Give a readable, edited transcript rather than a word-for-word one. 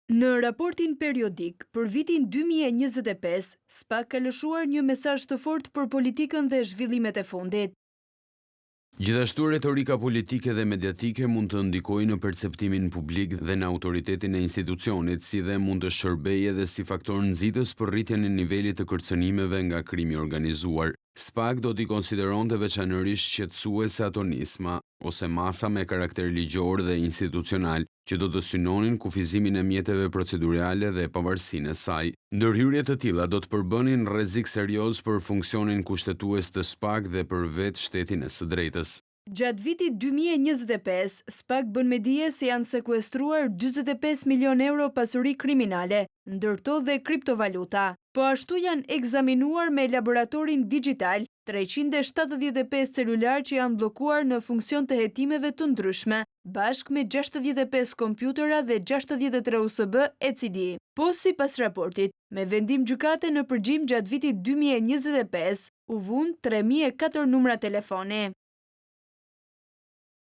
Në raportin periodik për vitin 2025, SPAK ka lëshuar një mesazh të fortë për politikën dhe zhvillimet e fundit. Gjithashtu retorika politike dhe mediatike mund të ndikojë në perceptimin publik dhe në autoritetin e institucionit, si dhe mund të shërbejë edhe si faktor nxitës për rritjen e nivelit të kërcënimeve nga krimi i organizuar. SPAK do t'i konsideronte veçanërisht shqetësuese ato nisma, ose masa me karakter ligjor dhe institucional, që do të synonin kufizimin e mjeteve procedurale dhe pavarësinë e saj. Ndërhyrje të tilla do të përbënin rrezik serioz për funksionin kushtetues të SPAK dhe për vetë shtetin e së drejtës. Gjatë vitit 2025, SPAK bën me dije se janë sekuestruar 45 milionë euro pasuri kriminale, ndër to dhe kriptovaluta. Po ashtu janë ekzaminuar me laboratorin digjital 375 celularë që janë bllokuar në funksion të hetimeve të ndryshme, bashkë me 65 kompjutera dhe 63 USB e CD. Po sipas raportit, me vendim gjykate në përgjim gjatë vitit 2025, u vunë 3004 numra telefoni.